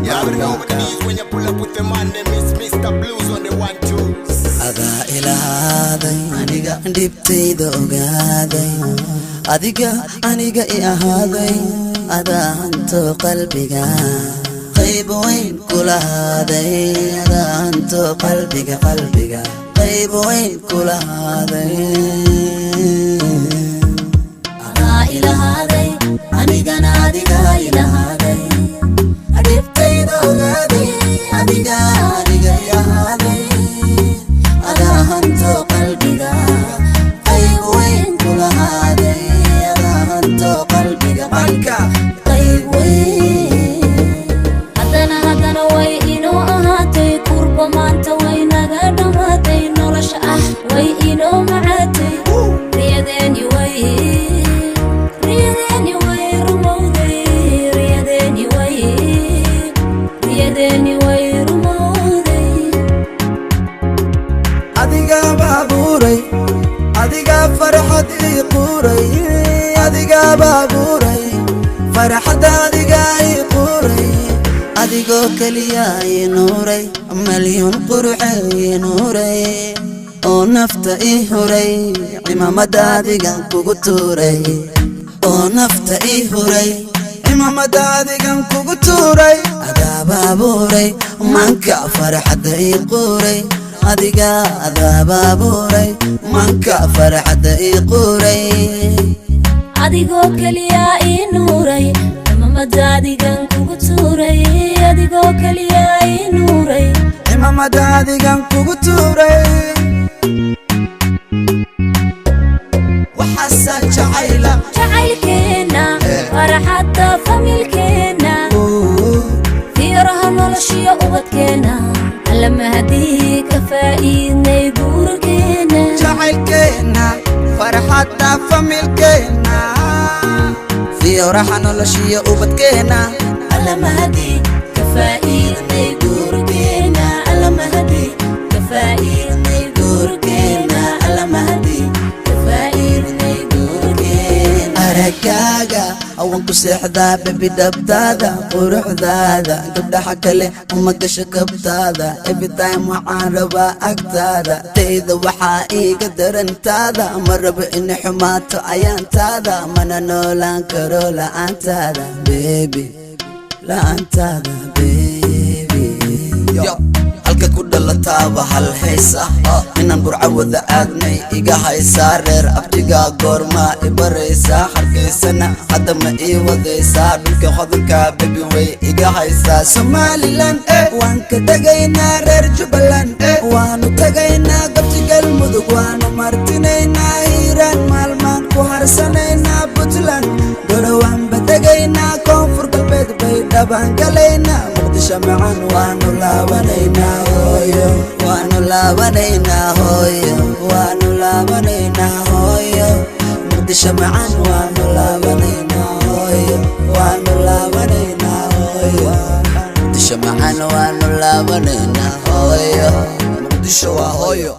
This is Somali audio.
You already know what it is when you pull up with the man, them is Mr. Blues on the one twos. Adaa ilahaaday, aniga dhibtayda ogaaday, adiga aniga i ahaaday, adaa hanto qalbiga qayb weyn kulahaaday, adaa hanto qalbiga, qalbiga qayb weyn kulahaaday. Adaa ilahaaday, anigana adiga ilahaaday, dhibtayda ogaaday, adiga aniga i ahaaday, adaa hanto qalbiga qayb weyn kulahaaday, adaa hanto qalbiga manka qayb weyn. Haddana, haddana way inoo ahaatay, kurba maanta way naga dhammaatay, nolosha ah way inoo macaatay, riyadeeni way, riyadeeni way rumowday, riyadeeni way, riyadeeni way rumowday. Adigaa baabuuray, adigaa farxad ii quuray, adigaa baabuuray farxadda, adigaa ii quuray, adigoo keliya ii nuuray, malyuun quruxe ii nuuray oo nafta ii huray, cimaamada adigan kugu tuuray oo nafta ii huray, Cimaamada adigan kugu tuuray. Adaa baabuuray manka farxadda ii quuray, adiga adaa baabuuray manka farxadda ii quuray. Adigoo keliya ii nuuray, cimaamada adigan kugu tuuray, adigoo keliya ii nuuray. Cimaamada adigan kugu tuuray. Waxaasaa jacayla. Jacaylkeenna, farxadda familkeenna, fiiraha noloshiyo ubadkeenna, Alla mahadii ka faa'iidnay guurkeenna. Jacaylkeenna, farxadda familkeenna, Fiyooraha noloshiyo ubadkeenna. Alla mahadii ka faa'iidnay guurkeenna, Alla mahadii ka faa'iidnay guurkeenna, Alla mahadii ka faa'iidnay guurkeenna. Aragaaga awan ku seexdaa, baby, dhabtaada quruxdaada gabdhaha kale uma gasho kabtaada. Every time waxaan rabaa agtaada, tayda waxaa iiga darantaada, ma rabo inay xumaato ayaantaada, mana noolaan karo la'aantaada, baby, la'aantaada, baby. Yo, halka ku dhalataaba hal haysa, inaan Burca wada aadnay iga haysaa, reer abtigaa goormaa i baraysaa, Hargeysana hadda ma ii wadaysaa, dhulka hodanka, baby, way iga haysaa. Somaliland waan ka tegaynaa, reer Jubbaland waanu tagaynaa, gabti Galmudug waanu martinaynaa, Hiiraan maalmaan ku harsanaynaa, Puntland gorowaanba tegaynaa, Koonfur Galbeed bay dhabaan galaynaa, Muqdisho macan waanu laabanaynaa, hooyo, waanu laabanaynaa, hooyo, waanu laabanaynaa, hooyo, Muqdisho macan waanu laabanaynaa, hooyo, waanu laabanaynaa, hooyo, Muqdisho macan waanu laabanaynaa, hooyo. Muqdisho waa hooyo.